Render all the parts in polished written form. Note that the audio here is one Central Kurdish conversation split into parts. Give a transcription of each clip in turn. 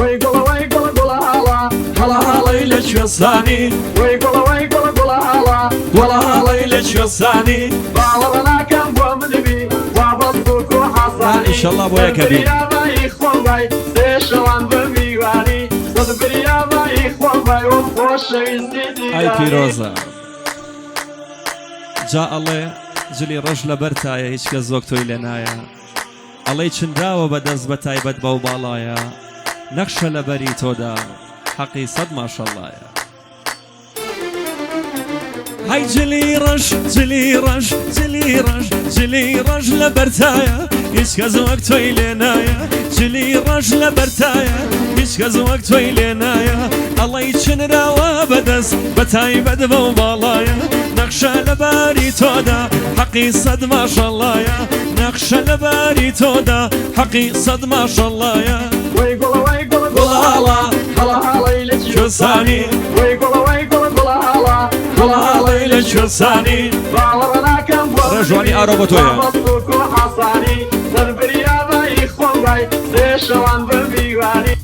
وەی گوڵە وەی گوڵە گوڵاڵە، هەڵاڵەی لە کوێستانی، وەی گوڵە وەی گوڵە گوڵاڵە، گوڵاڵەی لە کوێستانی. باوەڕ ناکەم بۆ منبی وا بە سووک و حاسانی. ئیشەڵڵا بۆ یەکە بین. بریابای خۆم بای سێ شەوان بە میوانی، سەد بریابای خۆم بای و خۆشەویستی ئای دیداری. پیرۆزە. جا ئەڵێ جلی ڕەش لەبەر تایە هیچ کەس وەک تۆی لێ نایە. ئەڵێی چنراوە بە دەست بە تایبەت بەو باڵایە نەخشە لە بەری تۆدا حەقی سەد ماشەڵڵایە. هەی جلی ڕەش جلی ڕەش جلی ڕەش جلی ڕەش لە بەرتایە هیچ کەس وەک تۆی لێ نایە جلی ڕەش لە بەرتایە هیچ کەس وەک تۆی لێ نایە ئەڵەی چنراوە بەدەست بە تایبەت بەو باڵایە نەخشە لەباری تۆدا حەقی سەد ماشەڵڵایە نەخشە لەباری تۆدا حەقی سەد ماشەڵڵایە. وەی گوڵە وەی گوڵە گوڵاڵە، هەڵاڵەی لە کوێستانی. وەی گوڵە وەی گوڵە گوڵاڵە، هەڵاڵەی لە کوێستانی. باوەڕ ناکەم بۆ ڕێژوانی ئارۆ بۆ تۆیە. بە سووک و حاسانی، سەر بریابای خۆم بای سێ شەوان بە میوانی.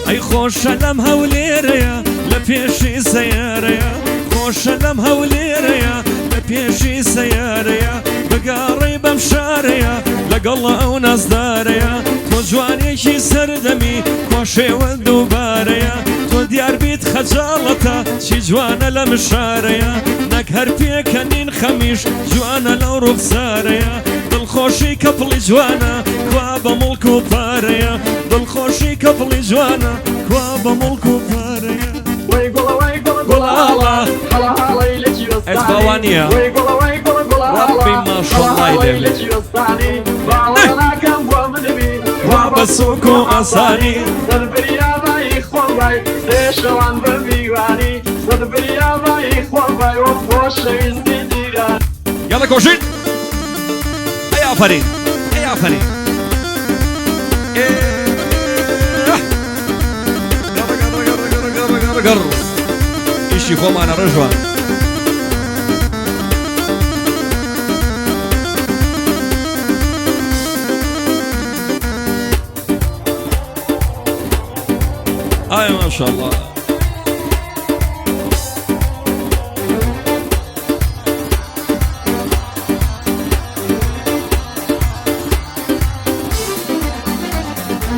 ئەی خۆشە لەم هەولێرەیە لە پێشی سەیارەیە، خۆشە لەم هەولێرەیە لە پێشی سەیارەیە، بگاڕێی بەم شارەیە لەگەڵ ئەو نازدارەیە، تۆ جوانێکی سەردەمی کوا شێوە دووبارەیە، تۆ دیار بیت خەجاڵەتە چی جوانە لەم شارەیە، نەک هەر پێکەنین خەمیش جوانە لەو ڕوخسارەیە، دڵخۆشی کەپڵی جوانە کوا بە مڵک و پارەیە، دڵخۆشی کەپڵی جوانە کوا بە مڵک و پارەیە. وەی گوڵە وەی گوڵە گوڵاڵە، هەڵاڵەی لە ئەت باوا نییە؟ وەی گوڵە وەی گوڵە گوڵاڵە، ڕەبی ماشەڵڵای لێ هەڵاڵەی لە بێ. کوێستانی، باوەڕ ناکەم بۆ منبی وا بە سووک و ئاسانی. سەر بریابای خۆم بای سێ شەوان بە میوانی، سەر بریابای خۆم بای و خۆشەویستی دیداری. یاڵە کۆشین. ئەی ئافەرین ئەی ئافەرین. ئێ گەڕ گەڕ گەڕ گەڕ گەڕ گەڕ گەڕ. ئیشی خۆمانە ڕێژوان. ئای ماشاءالله.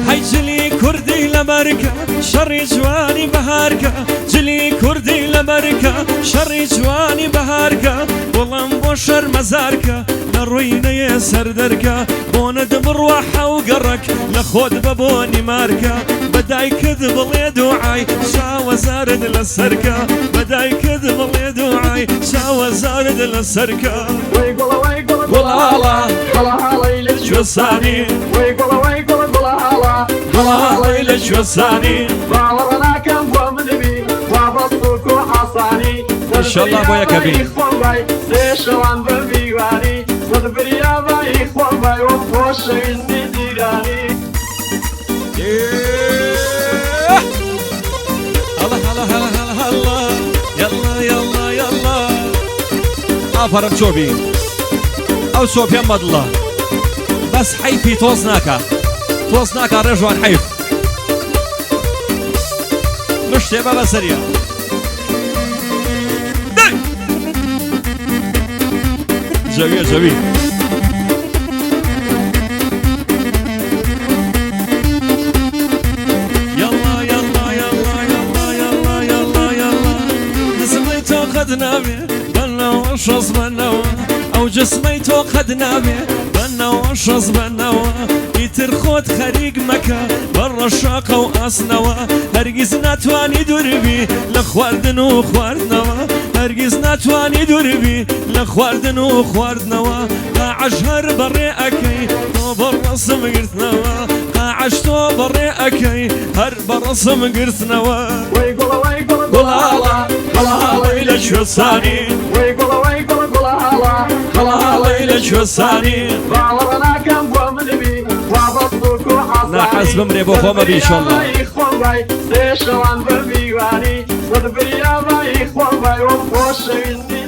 هەی جلی کوردی لەبەرکە شەڕی جوانی بەهارکە، جلی کوردی لەبەرکە شەڕی جوانی بەهارکە، وەڵام بۆ شەرمەزارکە لە ڕووی نەیە سەردەرکە، بۆنت بڕوا حەو گەڕەک لە خۆت بە بۆنی مارکە، بە دایکت بڵێ دوعای چاوەزارت لەسەرکە، بە دایکت بڵێ دوعای چاوەزارت لەسەرکە. وەی گوڵە وەی گوڵە گوڵاڵە، هەڵاڵەی لە کوێستانی. وەی گوڵە وەی گوڵە گوڵاڵە، هەڵاڵەی لە کوێستانی. باوەڕ ناکەم بۆ منبی وا بە سووک و حاسانی، سەر ئیشەڵڵا بۆ یەکە بین. بریابای خۆم بای سێ شەوان بە میوانی، سەر بریابای خۆم بای و خۆشەویستی دیداری. هەڵە هەڵە هەڵە هەڵە هەڵە یەڵا یەڵا یەڵا. ئافەرم چۆبی ئەو چۆپیان بەدڵە، بەس حەیفی تۆز ناکا تۆز ناکا ڕێژوان حەیف مشتێ بە بەسەریە. دەی جەویە جەوی. یەڵا یەڵا یەڵا یەڵا یەڵا یەڵا یەڵا. جسمەی تۆ قەت نابێ بەنەوە شەز بەنەوە، ئەو جسمەی تۆ قەت نابێ بەنەوە شەز بەنەوە، ئیتر خۆت خەریک مەکە بە ڕەشاقە و ئاسنەوە، هەرگیز ناتوانی دووربی لە خواردن و خواردنەوە، هەرگیز ناتوانی دووربی لە خواردن و خواردنەوە، قاعەش هەر بەڕێ ئەکەی تۆ بە ڕەسم گرتنەوە، قاعەش تۆ بەڕێ ئەکەی هەر بە ڕەسم گرتنەوە. وەی گوڵە وەی گوڵە گوڵاڵە، گوڵاڵە، هەڵاڵەی لە کوێستانی. وەی گوڵە وەی گوڵە گوڵاڵە، هەڵاڵەی لە کوێستانی. باوەڕ ناکەم بۆ منبی وا بە سوک و ئاسانی. ناحەز بمرێ بۆ خۆمە بی ئیشەڵڵا. بای خۆم بای سێ شەوان بە میوانی وەت بریا بای خۆم بای وە خۆشەویستی.